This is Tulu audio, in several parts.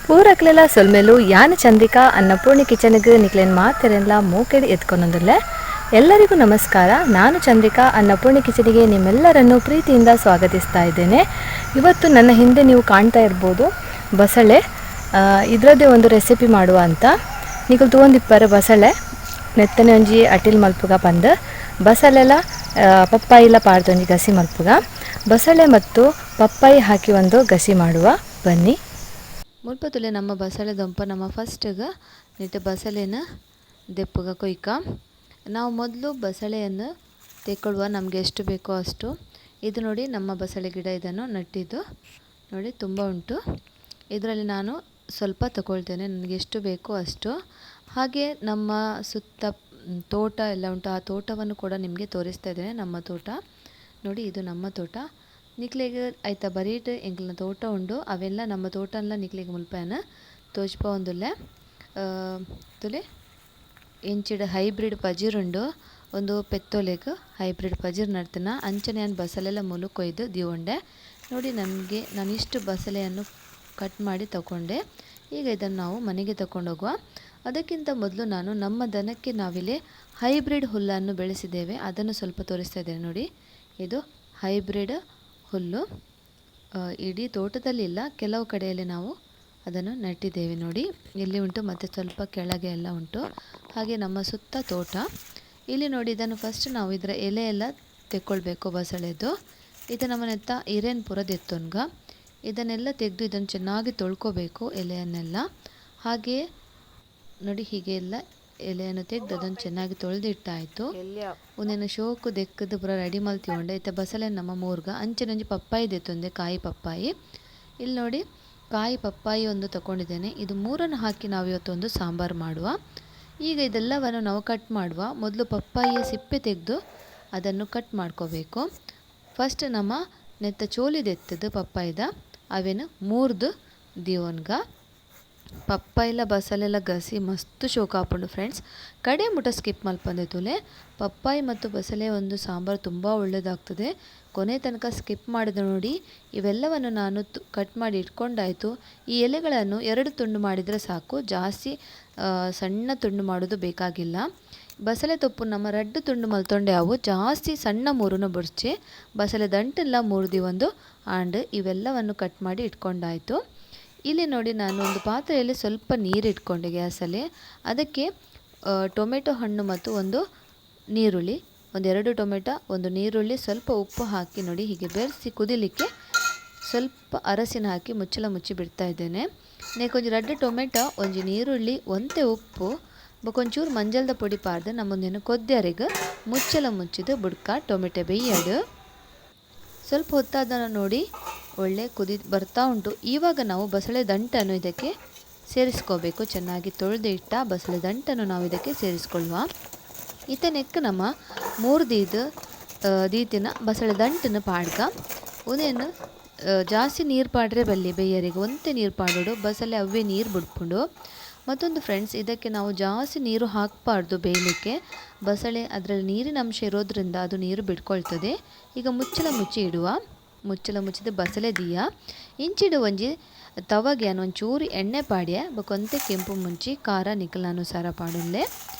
ಪೂರಕ್ಲೆಲ ಸೊಲ್ಮೆಲು ಯಾನ್ ಚಂದ್ರಿಕಾ ಅನ್ನಪೂರ್ಣಿ ಕಿಚನ್ಗ್ ನಿಕ್ಲೆನ್ ಮಾತೆರೆನ್ಲ ಮೋಕೆಡ್ ಎದ್ಕೊನೊಂದುಲ್ಲೆ. ಎಲ್ಲರಿಗೂ ನಮಸ್ಕಾರ. ನಾನು ಚಂದ್ರಿಕಾ ಅನ್ನಪೂರ್ಣಿ ಕಿಚನಿಗೆ ನಿಮ್ಮೆಲ್ಲರನ್ನು ಪ್ರೀತಿಯಿಂದ ಸ್ವಾಗತಿಸ್ತಾ ಇದ್ದೇನೆ. ಇವತ್ತು ನನ್ನ ಹಿಂದೆ ನೀವು ಕಾಣ್ತಾ ಇರ್ಬೋದು ಬಸಳೆ, ಇದರದ್ದೇ ಒಂದು ರೆಸಿಪಿ ಮಾಡುವ ಅಂತ. ನಿಕುಲು ತೂವೊಂದಿಪ್ಪರೆ ಬಸಳೆ ನೆತ್ತನೆ ಒಂಜಿ ಅಟಿಲ್ ಮಲ್ಪುಗ ಪಂದ್ ಬಸಳೆಲ ಪಪ್ಪಾಯಿಲ ಪಾಡ್ದ್ ಒಂಜಿ ಗಸಿ ಮಲ್ಪುಗ. ಬಸಳೆ ಮತ್ತು ಪಪ್ಪಾಯಿ ಹಾಕಿ ಒಂದು ಗಸಿ ಮಾಡುವ ಬನ್ನಿ. ಮುಲ್ಪತುಲೆ ನಮ್ಮ ಬಸಳೆ ದೊಂಪ ನಮ್ಮ ಫಸ್ಟ್ಗೆ ನೆಟ್ಟ ಬಸಳೆನ ದೆಪ್ಪುಗ ಕೊಯ್ಕ. ನಾವು ಮೊದಲು ಬಸಳೆಯನ್ನು ತೆಕ್ಕೊಳ್ಳುವ, ನಮಗೆ ಎಷ್ಟು ಬೇಕೋ ಅಷ್ಟು. ಇದು ನೋಡಿ ನಮ್ಮ ಬಸಳೆ ಗಿಡ, ಇದನ್ನು ನಟ್ಟಿದ್ದು ನೋಡಿ ತುಂಬ ಉಂಟು. ಇದರಲ್ಲಿ ನಾನು ಸ್ವಲ್ಪ ತಗೊಳ್ತೇನೆ, ನನಗೆ ಎಷ್ಟು ಬೇಕೋ ಅಷ್ಟು. ಹಾಗೆ ನಮ್ಮ ಸುತ್ತ ತೋಟ ಎಲ್ಲ ಉಂಟು, ಆ ತೋಟವನ್ನು ಕೂಡ ನಿಮಗೆ ತೋರಿಸ್ತಾ ಇದ್ದೇನೆ. ನಮ್ಮ ತೋಟ ನೋಡಿ, ಇದು ನಮ್ಮ ತೋಟ. ನಿಕ್ಲೆಗ್ ಐತ ಬರೀಟ್ ಎಂಕ್ಲೆನ ತೋಟ ಉಂಡು, ಅವೆಲ್ಲ ನಮ್ಮ ತೋಟನ್ಲ ನಿಕ್ಲೆಗ್ ಮುಲ್ಪನ ತೋಜ್ಪಾವೊಂದುಲ್ಲೆ. ತುಲೆ ಇಂಚಿಡ್ ಹೈಬ್ರಿಡ್ ಪಜಿರುಂಡು, ಒಂದು ಪೆತ್ತೊಲೆಗ್ ಹೈಬ್ರಿಡ್ ಪಜಿರ್ ನಡ್ತಿನ. ಅಂಚನೆ ಯಾನ್ ಬಸಲೆಲ್ಲ ಮುಲು ಕೊಯ್ದು ದೀವೊಂಡೆ ನೋಡಿ. ನನಗೆ ನಾನಿಷ್ಟು ಬಸಲೆಯನ್ನು ಕಟ್ ಮಾಡಿ ತಗೊಂಡೆ. ಈಗ ಇದನ್ನು ನಾವು ಮನೆಗೆ ತಗೊಂಡೋಗುವ. ಅದಕ್ಕಿಂತ ಮೊದಲು ನಾನು ನಮ್ಮ ದನಕ್ಕೆ ನಾವಿಲ್ಲಿ ಹೈಬ್ರಿಡ್ ಹುಲ್ಲನ್ನು ಬೆಳೆಸಿದ್ದೇವೆ, ಅದನ್ನು ಸ್ವಲ್ಪ ತೋರಿಸ್ತಾ ಇದ್ದೇನೆ ನೋಡಿ. ಇದು ಹೈಬ್ರಿಡ್ ಹುಲ್ಲು, ಇಡೀ ತೋಟದಲ್ಲಿ ಇಲ್ಲ, ಕೆಲವು ಕಡೆಯಲ್ಲಿ ನಾವು ಅದನ್ನು ನೆಟ್ಟಿದ್ದೇವೆ ನೋಡಿ. ಇಲ್ಲಿ ಉಂಟು ಮತ್ತು ಸ್ವಲ್ಪ ಕೆಳಗೆ ಎಲ್ಲ ಉಂಟು. ಹಾಗೆ ನಮ್ಮ ಸುತ್ತ ತೋಟ ಇಲ್ಲಿ ನೋಡಿ. ಇದನ್ನು ಫಸ್ಟ್ ನಾವು ಇದರ ಎಲೆ ಎಲ್ಲ ತೆಕ್ಕೊಳ್ಬೇಕು ಬಸಳೆದು. ಇದು ನಮ್ಮನೆತ್ತ ಹಿರೇನ್ ಪೂರ ದೆತ್ತೊನ್ಗ. ಇದನ್ನೆಲ್ಲ ತೆಗೆದು ಇದನ್ನು ಚೆನ್ನಾಗಿ ತೊಳ್ಕೋಬೇಕು ಎಲೆಯನ್ನೆಲ್ಲ. ಹಾಗೆಯೇ ನೋಡಿ ಹೀಗೆ ಎಲ್ಲ ಎಲೆಯನ್ನು ತೆಗೆದು ಅದನ್ನು ಚೆನ್ನಾಗಿ ತೊಳೆದಿಟ್ಟಾಯಿತು. ಒಂದೇನು ಶೋಕು ದೆಕ್ಕದು ಪೂರ ರೆಡಿ ಮಲ್ತಿಗೊಂಡೆ. ಇತ್ತೆ ಬಸಳೆ ನಮ್ಮ ಮೂರ್ಗ ಅಂಚೆನೊಂಜಿ ಪಪ್ಪಾಯಿ ದೆತ್ತೊಂದೆ, ಕಾಯಿ ಪಪ್ಪಾಯಿ. ಇಲ್ಲಿ ನೋಡಿ ಕಾಯಿ ಪಪ್ಪಾಯಿ ಒಂದು ತಗೊಂಡಿದ್ದೇನೆ. ಇದು ಮೂರನ್ನು ಹಾಕಿ ನಾವು ಇವತ್ತೊಂದು ಸಾಂಬಾರು ಮಾಡುವ. ಈಗ ಇದೆಲ್ಲವನ್ನು ನಾವು ಕಟ್ ಮಾಡುವ. ಮೊದಲು ಪಪ್ಪಾಯಿಯ ಸಿಪ್ಪೆ ತೆಗೆದು ಅದನ್ನು ಕಟ್ ಮಾಡ್ಕೋಬೇಕು. ಫಸ್ಟ್ ನಮ್ಮ ನೆತ್ತ ಚೋಲಿ ದೆತ್ತದು ಪಪ್ಪಾಯಿದ ಅವೇನು ಮೂರ್ದು ದಿವೊನ್ಗ. ಪಪ್ಪಾಯಿಲ ಬಸಲೆಲ್ಲ ಗಸಿ ಮಸ್ತ್ ಶೋಕ ಆಪುಂಡು ಫ್ರೆಂಡ್ಸ್. ಕಡೆ ಮುಟ ಸ್ಕಿಪ್ ಮಲ್ಪಂದೆ ತುಲೆ. ಪಪ್ಪಾಯಿ ಮತ್ತು ಬಸಳೆ ಒಂದು ಸಾಂಬಾರು ತುಂಬ ಒಳ್ಳೆಯದಾಗ್ತದೆ. ಕೊನೆ ತನಕ ಸ್ಕಿಪ್ ಮಾಡಿದ ನೋಡಿ. ಇವೆಲ್ಲವನ್ನು ನಾನು ಕಟ್ ಮಾಡಿ ಇಟ್ಕೊಂಡಾಯಿತು. ಈ ಎಲೆಗಳನ್ನು 2 ತುಂಡು ಮಾಡಿದರೆ ಸಾಕು, ಜಾಸ್ತಿ ಸಣ್ಣ ತುಂಡು ಮಾಡೋದು ಬೇಕಾಗಿಲ್ಲ. ಬಸಳೆ ತೊಪ್ಪು ನಮ್ಮ 2 ತುಂಡು ಮಲ್ತೊಂಡೆ ಅವು ಜಾಸ್ತಿ ಸಣ್ಣ ಮೂರುನ ಬುಡ್ಚಿ. ಬಸಳೆ ದಂಟೆಲ್ಲ ಮೂರ್ದಿ ಒಂದು ಆಂಡ್ ಇವೆಲ್ಲವನ್ನು ಕಟ್ ಮಾಡಿ ಇಟ್ಕೊಂಡಾಯಿತು. ಇಲ್ಲಿ ನೋಡಿ ನಾನು ಒಂದು ಪಾತ್ರೆಯಲ್ಲಿ ಸ್ವಲ್ಪ ನೀರು ಇಟ್ಕೊಂಡೆ ಗ್ಯಾಸಲ್ಲಿ. ಅದಕ್ಕೆ ಟೊಮೆಟೊ ಹಣ್ಣು ಮತ್ತು ಒಂದು ನೀರುಳ್ಳಿ, ಒಂದೆರಡು ಟೊಮೆಟೊ ಒಂದು ನೀರುಳ್ಳಿ, ಸ್ವಲ್ಪ ಉಪ್ಪು ಹಾಕಿ ನೋಡಿ ಹೀಗೆ ಬೆರೆಸಿ ಕುದಿಲಿಕ್ಕೆ ಸ್ವಲ್ಪ ಅರಸಿನ ಹಾಕಿ ಮುಚ್ಚಳ ಮುಚ್ಚಿ ಬಿಡ್ತಾ ಇದ್ದೇನೆ. ನೇಕೊಂಜಿ 2 ಟೊಮೆಟೊ ಒಂಜಿ ನೀರುಳ್ಳಿ ಒಂತೆ ಉಪ್ಪು ಬೊಕೊಂಚೂರು ಮಂಜಲ್ದ ಪೊಡಿ ಪಾಡ್ದು ನಮ್ಮೊಂದೇನು ಕೊದ್ಯರಿಗೆ ಮುಚ್ಚಳ ಮುಚ್ಚಿದು ಬುಡ್ಕ ಟೊಮೆಟೊ ಬೇಯ್ಯಡು. ಸ್ವಲ್ಪ ಹೊತ್ತಾದ ನೋಡಿ ಒಳ್ಳೆ ಕುದಿ ಬರ್ತಾ ಉಂಟು. ಇವಾಗ ನಾವು ಬಸಳೆ ದಂಟನ್ನು ಇದಕ್ಕೆ ಸೇರಿಸ್ಕೋಬೇಕು. ಚೆನ್ನಾಗಿ ತೊಳೆದು ಇಟ್ಟ ಬಸಳೆ ದಂಟನ್ನು ನಾವು ಇದಕ್ಕೆ ಸೇರಿಸ್ಕೊಳ್ಳುವ. ಇತನೆಕ್ ನಮ್ಮ ಮೂರ್ದೀದು ದೀತಿನ ಬಸಳೆ ದಂಟನ್ನು ಪಾಡ್ಕ. ಉನೇನು ಜಾಸ್ತಿ ನೀರು ಪಾಡ್ರೆ ಬಲ್ಲಿ ಬೇಯರಿಗೆ ಒಂತೆ ನೀರು ಪಾಡೋಡು, ಬಸಳೆ ಅವೇ ನೀರು ಬಿಡ್ಪುಂಡು. ಮತ್ತೊಂದು ಫ್ರೆಂಡ್ಸ್, ಇದಕ್ಕೆ ನಾವು ಜಾಸ್ತಿ ನೀರು ಹಾಕಬಾರ್ದು ಬೇಯಲಿಕ್ಕೆ. ಬಸಳೆ ಅದರಲ್ಲಿ ನೀರಿನ ಅಂಶ ಇರೋದ್ರಿಂದ ಅದು ನೀರು ಬಿಟ್ಕೊಳ್ತದೆ. ಈಗ ಮುಚ್ಚಳ ಮುಚ್ಚಿ ಇಡುವ. ಮುಚ್ಚಳ ಮುಚ್ಚಿದ ಬಸಳೆ ದಿಯ ಇಂಚಿಡು ಒಂಜಿ ತವಗೆ ಒಂಚೂರು ಎಣ್ಣೆ ಪಾಡ್ಯ ಬೊಕೊಂತೆ ಕೆಂಪು ಮುಂಚಿ ಖಾರ ನಿಕಲಾನುಸಾರ ಪಾಡುಲ್ಲೆ.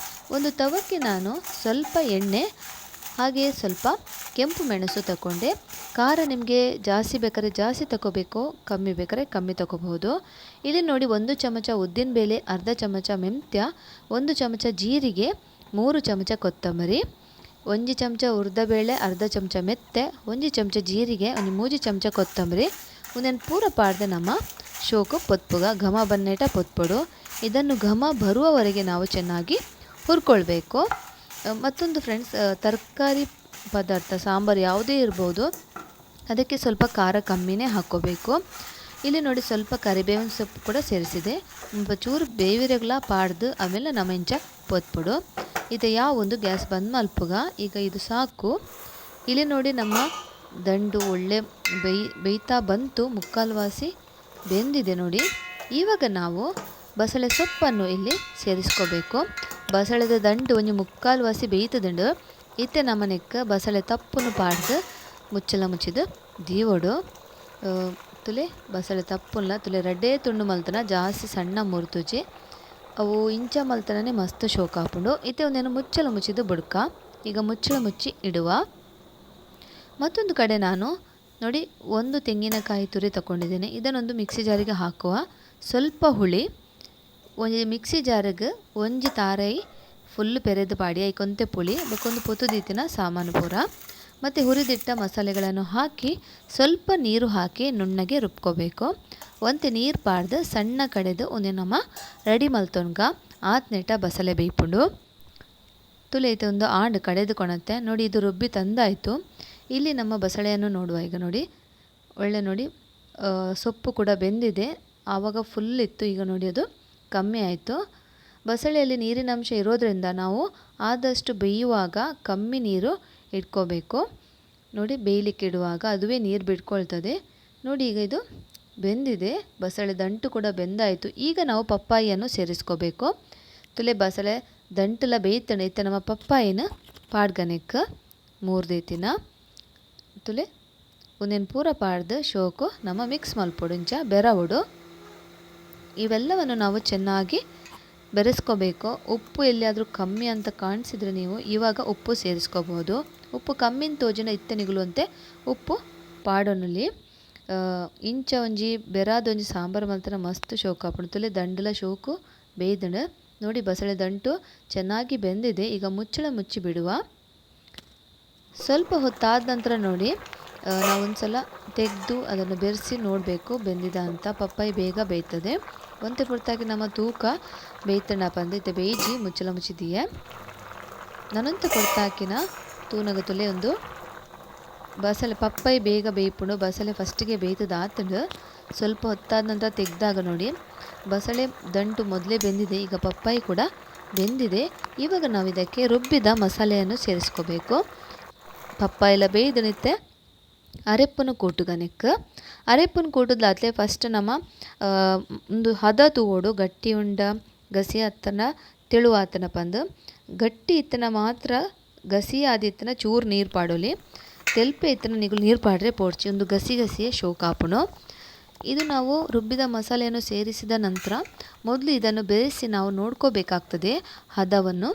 ಒಂದು ತವಕ್ಕೆ ನಾನು ಸ್ವಲ್ಪ ಎಣ್ಣೆ ಹಾಗೆಯೇ ಸ್ವಲ್ಪ ಕೆಂಪು ಮೆಣಸು ತಗೊಂಡೆ. ಖಾರ ನಿಮಗೆ ಜಾಸ್ತಿ ಬೇಕಾದ್ರೆ ಜಾಸ್ತಿ ತಗೋಬೇಕು, ಕಮ್ಮಿ ಬೇಕಾದ್ರೆ ಕಮ್ಮಿ ತಗೋಬಹುದು. ಇಲ್ಲಿ ನೋಡಿ 1 ಚಮಚ ಉದ್ದಿನಬೇಳೆ, ಅರ್ಧ ಚಮಚ ಮೆಂತ್ಯ, 1 ಚಮಚ ಜೀರಿಗೆ, 3 ಚಮಚ ಕೊತ್ತಂಬರಿ, 1 ಚಮಚ ಉರ್ದಬೇಳೆ, ಅರ್ಧ ಚಮಚ ಮೆಂತ್ಯ, 1 ಚಮಚ ಜೀರಿಗೆ, ಒಂದು 3 ಚಮಚ ಕೊತ್ತಂಬರಿ. ಒಂದನ್ನು ಪೂರ ಪಾಡ್ದೆ ನಮ್ಮ ಶೋಕು ಪೊತ್ಪುಗ ಘಮ ಬನ್ನೇಟ ಪೊತ್ಪೊಡು. ಇದನ್ನು ಘಮ ಬರುವವರೆಗೆ ನಾವು ಚೆನ್ನಾಗಿ ಹುರ್ಕೊಳ್ಬೇಕು. ಮತ್ತೊಂದು ಫ್ರೆಂಡ್ಸ್, ತರಕಾರಿ ಪದಾರ್ಥ ಸಾಂಬಾರು ಯಾವುದೇ ಇರ್ಬೋದು, ಅದಕ್ಕೆ ಸ್ವಲ್ಪ ಖಾರ ಕಮ್ಮಿನೇ ಹಾಕ್ಕೋಬೇಕು. ಇಲ್ಲಿ ನೋಡಿ ಸ್ವಲ್ಪ ಕರಿಬೇವಿನ ಸೊಪ್ಪು ಕೂಡ ಸೇರಿಸಿದೆ. ಚೂರು ಬೇವಿರಗ್ಲ ಪಾಡ್ದು ಆಮೇಲೆ ನಮ್ಮ ಇಂಚ ಪೊತ್ಪೊಡು. ಇದು ಯಾವ ಒಂದು ಗ್ಯಾಸ್ ಬಂದ್ ಮಲ್ಪುಗ. ಈಗ ಇದು ಸಾಕು. ಇಲ್ಲಿ ನೋಡಿ ನಮ್ಮ ದಂಡು ಒಳ್ಳೆ ಬೇಯ್ತಾ ಬಂತು, ಮುಕ್ಕಾಲು ವಾಸಿ ಬೆಂದಿದೆ ನೋಡಿ. ಇವಾಗ ನಾವು ಬಸಳೆ ಸೊಪ್ಪನ್ನು ಇಲ್ಲಿ ಸೇರಿಸ್ಕೋಬೇಕು. ಬಸಳೆದ ದಂಡು ಒಂಜಿ ಮುಕ್ಕಾಲು ವಾಸಿ ಬೇಯ್ತದಂಡು. ಇತ್ತೆ ನಮ್ಮನೆಕ್ಕ ಬಸಳೆ ತಪ್ಪನ್ನು ಪಾಡ್ದು ಮುಚ್ಚಲ ಮುಚ್ಚಿದು ದೀವೊಡು. ತುಲೆ ಬಸಳೆ ತಪ್ಪುಲ್ಲ ತುಲೆ ರಡ್ಡೇ ತುಂಡು ಮಲ್ತನ ಜಾಸ್ತಿ ಸಣ್ಣ ಮುರ್ತುಜಿ ಅವು ಇಂಚ ಮಲ್ತನೇ ಮಸ್ತ್ ಶೋಕ ಆಪುಂಡು. ಇತ್ತೆ ಒಂದೇನು ಮುಚ್ಚಳ ಮುಚ್ಚಿದ್ದು ಬುಡ್ಕ. ಈಗ ಮುಚ್ಚಳ ಮುಚ್ಚಿ ಇಡುವ. ಮತ್ತೊಂದು ಕಡೆ ನಾನು ನೋಡಿ ಒಂದು ತೆಂಗಿನಕಾಯಿ ತುರಿ ತಗೊಂಡಿದ್ದೇನೆ. ಇದನ್ನೊಂದು ಮಿಕ್ಸಿ ಜಾರಿಗೆ ಹಾಕುವ. ಸ್ವಲ್ಪ ಹುಳಿ ಒಂಜಿ ಮಿಕ್ಸಿ ಜಾರಿಗೆ ಒಂಜಿ ತಾರೈ ಫುಲ್ ಪೆರೆದು ಪಾಡಿ ಐಕೊಂತೆ ಪುಳಿ ಬೊಕ್ಕೊಂದು ಪೊತ್ತುದೀತಿನ ಸಾಮಾನು ಪೂರ ಮತ್ತು ಹುರಿದಿಟ್ಟ ಮಸಾಲೆಗಳನ್ನು ಹಾಕಿ ಸ್ವಲ್ಪ ನೀರು ಹಾಕಿ ನುಣ್ಣಗೆ ರುಬ್ಕೋಬೇಕು. ಒಂತೆ ನೀರು ಪಾಡ್ದು ಸಣ್ಣ ಕಡೆದು ಒಂದೇ ನಮ್ಮ ರೆಡಿ ಮಲ್ತೊನ್ಗ ಆತ್ನೆಟ ಬಸಳೆ ಬೇಯ್ಪುಂಡು. ತುಲೆ ಐತೆ ಒಂದು ಆಂಡ್ ಕಡೆದು ಕೊಣತ್ತೆ ನೋಡಿ. ಇದು ರುಬ್ಬಿ ತಂದಾಯಿತು. ಇಲ್ಲಿ ನಮ್ಮ ಬಸಳೆಯನ್ನು ನೋಡುವ. ಈಗ ನೋಡಿ ಒಳ್ಳೆ ನೋಡಿ ಸೊಪ್ಪು ಕೂಡ ಬೆಂದಿದೆ. ಆವಾಗ ಫುಲ್ ಇತ್ತು, ಈಗ ನೋಡಿ ಅದು ಕಮ್ಮಿ ಆಯಿತು. ಬಸಳೆಯಲ್ಲಿ ನೀರಿನ ಅಂಶ ಇರೋದರಿಂದ ನಾವು ಆದಷ್ಟು ಬೇಯುವಾಗ ಕಮ್ಮಿ ನೀರು ಇಟ್ಕೋಬೇಕು. ನೋಡಿ ಬೇಯಲಿಕ್ಕೆ ಇಡುವಾಗ ಅದುವೇ ನೀರು ಬಿಟ್ಕೊಳ್ತದೆ. ನೋಡಿ ಈಗ ಇದು ಬೆಂದಿದೆ, ಬಸಳೆ ದಂಟು ಕೂಡ ಬೆಂದಾಯಿತು. ಈಗ ನಾವು ಪಪ್ಪಾಯಿಯನ್ನು ಸೇರಿಸ್ಕೋಬೇಕು. ತುಲೆ ಬಸಳೆ ದಂಟೆಲ್ಲ ಬೇಯ್ತಾನೆ ಇತ್ತ ನಮ್ಮ ಪಪ್ಪಾಯಿನ ಪಾಡ್ಗನೆಕ್ ಮೂರ್ದೇತಿನ ತುಲೆ ಒಂದೇನು ಪೂರ ಪಾಡ್ದು ಶೋಕು ನಮ್ಮ ಮಿಕ್ಸ್ ಮಲ್ಪೊಡು ಇಂಚ ಬೆರವೊಡು. ಇವೆಲ್ಲವನ್ನು ನಾವು ಚೆನ್ನಾಗಿ ಬೆರೆಸ್ಕೋಬೇಕು. ಉಪ್ಪು ಎಲ್ಲಿಯಾದರೂ ಕಮ್ಮಿ ಅಂತ ಕಾಣಿಸಿದರೆ ನೀವು ಇವಾಗ ಉಪ್ಪು ಸೇರಿಸ್ಕೋಬಹುದು. ಉಪ್ಪು ಕಮ್ಮಿನ ತೋಜಿನ ಇತ್ತನಿಗಳು ಅಂತೆ ಉಪ್ಪು ಪಾಡೊನಲ್ಲಿ. ಇಂಚ ಒಂಜಿ ಬೆರಾದೊಂಜಿ ಸಾಂಬಾರು ಮಲ್ತನ ಮಸ್ತ್ ಶೋಕು ಆಪುಂಡು. ತುಲೆ ದಂಡಲ ಶೋಕು ಬೇಯ್ದಣ ನೋಡಿ ಬಸಳೆ ದಂಟು ಚೆನ್ನಾಗಿ ಬೆಂದಿದೆ. ಈಗ ಮುಚ್ಚಳ ಮುಚ್ಚಿ ಬಿಡುವ. ಸ್ವಲ್ಪ ಹೊತ್ತಾದ ನಂತರ ನೋಡಿ ನಾವೊಂದು ಸಲ ತೆಗೆದು ಅದನ್ನು ಬೆರೆಸಿ ನೋಡಬೇಕು ಬೆಂದಿದ ಅಂತ. ಪಪ್ಪಾಯಿ ಬೇಗ ಬೇಯ್ತದೆ. ಒಂತೆ ಪೊರ್ತಾಗಿ ನಮ್ಮ ತೂಕ ಬೇಯ್ತಣಪ್ಪ ಅಂದ ಬೇಯ್ಜಿ ಮುಚ್ಚಳ ಮುಚ್ಚಿದೀಯ. ನಾನಂತ ಪೊರ್ತಾಕಿನ ತೂನಗ ತುಲೆ ಒಂದು ಬಸಳೆ ಪಪ್ಪಾಯಿ ಬೇಗ ಬೇಯ್ಪುಂಡು. ಬಸಳೆ ಫಸ್ಟಿಗೆ ಬೇಯ್ತದ ಆತಂಡು. ಸ್ವಲ್ಪ ಹೊತ್ತಾದ ನಂತರ ತೆಗೆದಾಗ ನೋಡಿ ಬಸಳೆ ದಂಟು ಮೊದಲೇ ಬೆಂದಿದೆ, ಈಗ ಪಪ್ಪಾಯಿ ಕೂಡ ಬೆಂದಿದೆ. ಇವಾಗ ನಾವು ಇದಕ್ಕೆ ರುಬ್ಬಿದ ಮಸಾಲೆಯನ್ನು ಸೇರಿಸ್ಕೋಬೇಕು. ಪಪ್ಪಾಯಿ ಎಲ್ಲ ಬೇಯ್ದನಿತ್ತೆ ಅರೆಪ್ಪನು ಕೂಟುಗನೆಕ್ ಅರೆಪ್ಪನು ಕೂಟುದ್ಲಾತ್ಲೆ ಫಸ್ಟ್ ನಮ್ಮ ಒಂದು ಹದ ತೂವೊಡು ಗಟ್ಟಿ ಉಂಡ ಗಸಿ ಅತ್ತನ ತೆಳು ಆತನ ಪಂದು. ಗಟ್ಟಿ ಇತ್ತನ ಮಾತ್ರ ಗಸಿ ಆದಿತ್ತನ ಚೂರು ನೀರು ಪಾಡೊಲಿ, ತೆಲ್ಪೆ ಇತ್ತನ ನಿಗುಲು ನೀರು ಪಾಡ್ರೆ ಪೋಡ್ಚಿ ಒಂದು ಗಸಿ ಗಸಿಯ ಶೋಕಾಪುನು. ಇದು ನಾವು ರುಬ್ಬಿದ ಮಸಾಲೆಯನ್ನು ಸೇರಿಸಿದ ನಂತರ ಮೊದಲು ಇದನ್ನು ಬೆರೆಸಿ ನಾವು ನೋಡ್ಕೋಬೇಕಾಗ್ತದೆ ಹದವನ್ನು.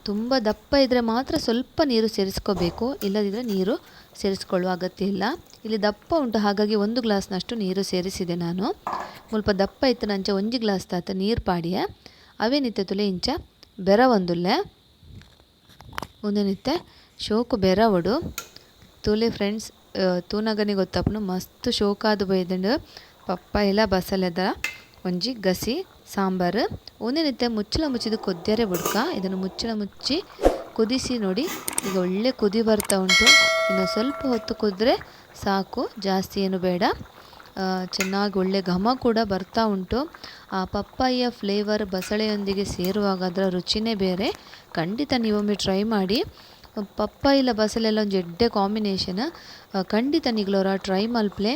ತುಂಬ ದಪ್ಪ ಇದ್ದರೆ ಮಾತ್ರ ಸ್ವಲ್ಪ ನೀರು ಸೇರಿಸ್ಕೋಬೇಕು, ಇಲ್ಲದಿದ್ದರೆ ನೀರು ಸೇರಿಸ್ಕೊಳ್ಳುವ ಅಗತ್ಯ ಇಲ್ಲ. ಇಲ್ಲಿ ದಪ್ಪ ಉಂಟು, ಹಾಗಾಗಿ ಒಂದು ಗ್ಲಾಸ್ನಷ್ಟು ನೀರು ಸೇರಿಸಿದೆ ನಾನು. ಮುಲ್ಪ ದಪ್ಪ ಇತ್ತು ನಂಚ ಒಂಜಿ ಗ್ಲಾಸ್ ತಾತ ನೀರು ಪಾಡಿಯ ಅವೇ ನಿತ್ಯ ತುಲೆ ಇಂಚ ಬೆರ ಒಂದುಲ್ಲೆ ಒಂದೇ ನಿತ್ಯ ಶೋಕು ಬೆರವಡು ತುಲೆ ಫ್ರೆಂಡ್ಸ್. ತೂನಗನೆ ಗೊತ್ತಪ್ಪನು ಮಸ್ತ್ ಶೋಕಾದು ಬೈದಂಡು ಪಪ್ಪಾಯಿಲ ಬಸಲೆದ ಒಂಜಿ ಗಸಿ ಸಾಂಬಾರು. ಒಂದೇ ನಿತ್ಯ ಮುಚ್ಚಳ ಮುಚ್ಚಿದ ಕೊದ್ದರೆ ಬುಡ್ಕ. ಇದನ್ನು ಮುಚ್ಚಳ ಮುಚ್ಚಿ ಕುದಿಸಿ ನೋಡಿ ಈಗ ಒಳ್ಳೆ ಕುದಿ ಬರ್ತಾ ಉಂಟು. ಇನ್ನು ಸ್ವಲ್ಪ ಹೊತ್ತು ಕುದ್ರೆ ಸಾಕು, ಜಾಸ್ತಿ ಏನು ಬೇಡ. ಚೆನ್ನಾಗಿ ಒಳ್ಳೆ ಘಮ ಕೂಡ ಬರ್ತಾ ಉಂಟು. ಆ ಪಪ್ಪಾಯಿಯ ಫ್ಲೇವರ್ ಬಸಳೆಯೊಂದಿಗೆ ಸೇರುವಾಗ ಅದರ ರುಚಿನೇ ಬೇರೆ. ಖಂಡಿತ ನೀವೊಮ್ಮೆ ಟ್ರೈ ಮಾಡಿ. ಪಪ್ಪಾಯಿಲ ಬಸಳೆಲ್ಲ ಒಂಜಿ ಎಡ್ಡೆ ಕಾಂಬಿನೇಷನ್. ಖಂಡಿತ ನಿಗ್ಲೋರ ಟ್ರೈ ಮಲ್ಪ್ಲೆ,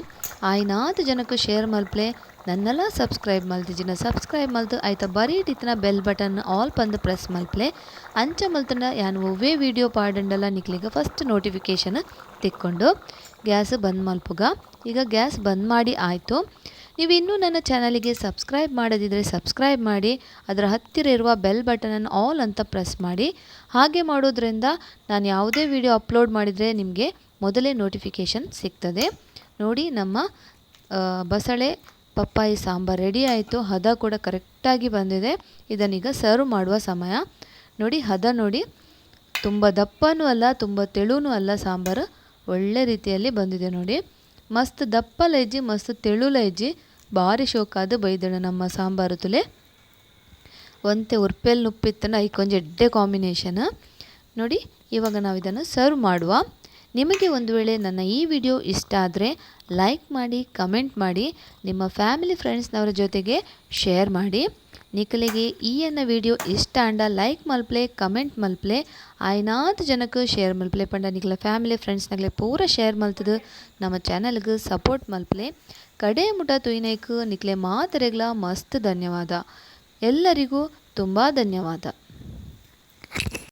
ಆಯ್ನಾತ್ ಜನಕ್ಕೆ ಶೇರ್ ಮಲ್ಪ್ಲೆ. ನನ್ನೆಲ್ಲ ಸಬ್ಸ್ಕ್ರೈಬ್ ಮಲ್ತಿಜಿನ ಸಬ್ಸ್ಕ್ರೈಬ್ ಮಲ್ತು ಆಯ್ತಾ ಬರೀ ಇತ್ತಿನ bell button all ಪಂದು press ಮಲ್ಪ್ಲೆ. ಅಂಚ ಮಲ್ತನ ಯಾನ್ ಒವ್ವೇ ವೀಡಿಯೋ ಪಾಡಂಡಲ ನಿಕ್ಲಿಗ ಫಸ್ಟ್ ನೋಟಿಫಿಕೇಷನ್ ತಿಕ್ಕೊಂಡು. ಗ್ಯಾಸ್ ಬಂದ್ ಮಲ್ಪುಗ. ಈಗ ಗ್ಯಾಸ್ ಬಂದ್ ಮಾಡಿ ಆಯಿತು. ನೀವು ಇನ್ನೂ ನನ್ನ ಚಾನಲಿಗೆ ಸಬ್ಸ್ಕ್ರೈಬ್ ಮಾಡದಿದ್ದರೆ ಸಬ್ಸ್ಕ್ರೈಬ್ ಮಾಡಿ, ಅದರ ಹತ್ತಿರ ಇರುವ ಬೆಲ್ ಬಟನನ್ನು ಆಲ್ ಅಂತ ಪ್ರೆಸ್ ಮಾಡಿ. ಹಾಗೆ ಮಾಡೋದ್ರಿಂದ ನಾನು ಯಾವುದೇ ವಿಡಿಯೋ ಅಪ್ಲೋಡ್ ಮಾಡಿದರೆ ನಿಮಗೆ ಮೊದಲೇ ನೋಟಿಫಿಕೇಷನ್ ಸಿಗ್ತದೆ. ನೋಡಿ ನಮ್ಮ ಬಸಳೆ ಪಪ್ಪಾಯಿ ಸಾಂಬಾರು ರೆಡಿ ಆಯಿತು. ಹದ ಕೂಡ ಕರೆಕ್ಟಾಗಿ ಬಂದಿದೆ. ಇದನ್ನೀಗ ಸರ್ವ್ ಮಾಡುವ ಸಮಯ. ನೋಡಿ ಹದ ನೋಡಿ, ತುಂಬ ದಪ್ಪನೂ ಅಲ್ಲ ತುಂಬ ತೆಳುನೂ ಅಲ್ಲ, ಸಾಂಬಾರು ಒಳ್ಳೆ ರೀತಿಯಲ್ಲಿ ಬಂದಿದೆ ನೋಡಿ. ಮಸ್ತ್ ದಪ್ಪ ಲೈಜಿ ಮಸ್ತ್ ತೆಳು ಲೈಜಿ ಭಾರಿ ಶೋಕಾದ ಬೈದಣ ನಮ್ಮ ಸಾಂಬಾರು ತುಲೆ. ಒಂತೆ ಉರ್ಪೆಲ್ ನುಪ್ಪಿತ್ತನ ಐಕೊಂಜಿ ಎಡ್ಡೆ ಕಾಂಬಿನೇಷನ್. ನೋಡಿ ಇವಾಗ ನಾವು ಇದನ್ನು ಸರ್ವ್ ಮಾಡುವ. ನಿಮಗೆ ಒಂದು ವೇಳೆ ನನ್ನ ಈ ವಿಡಿಯೋ ಇಷ್ಟ ಆದರೆ ಲೈಕ್ ಮಾಡಿ, ಕಮೆಂಟ್ ಮಾಡಿ, ನಿಮ್ಮ ಫ್ಯಾಮಿಲಿ ಫ್ರೆಂಡ್ಸ್ನವರ ಜೊತೆಗೆ ಶೇರ್ ಮಾಡಿ. ನಿಕಲಿಗೆ ಈ ಎನ್ನ ವಿಡಿಯೋ ಇಷ್ಟ ಅಂಡ ಲೈಕ್ ಮಲ್ಪ್ಲೆ, ಕಮೆಂಟ್ ಮಲ್ಪ್ಲೆ, ಆಯ್ನಾತ್ ಜನಕ್ಕೆ ಶೇರ್ ಮಲ್ಪ್ಲೆ. ಪಂಡ ನಿಕಲ ಫ್ಯಾಮಿಲಿ ಫ್ರೆಂಡ್ಸ್ನಾಗಲೇ ಪೂರ ಶೇರ್ ಮಲ್ತದು ನಮ್ಮ ಚಾನಲ್ಗೆ ಸಪೋರ್ಟ್ ಮಲ್ಪ್ಲೆ. ಕಡೆ ಮುಟ ತುಯ್ನೇಕ್ ನಿಕ್ಲೆ ಮಾತರೆಗ್ಲ ಮಸ್ತ್ ಧನ್ಯವಾದ. ಎಲ್ಲರಿಗೂ ತುಂಬ ಧನ್ಯವಾದ.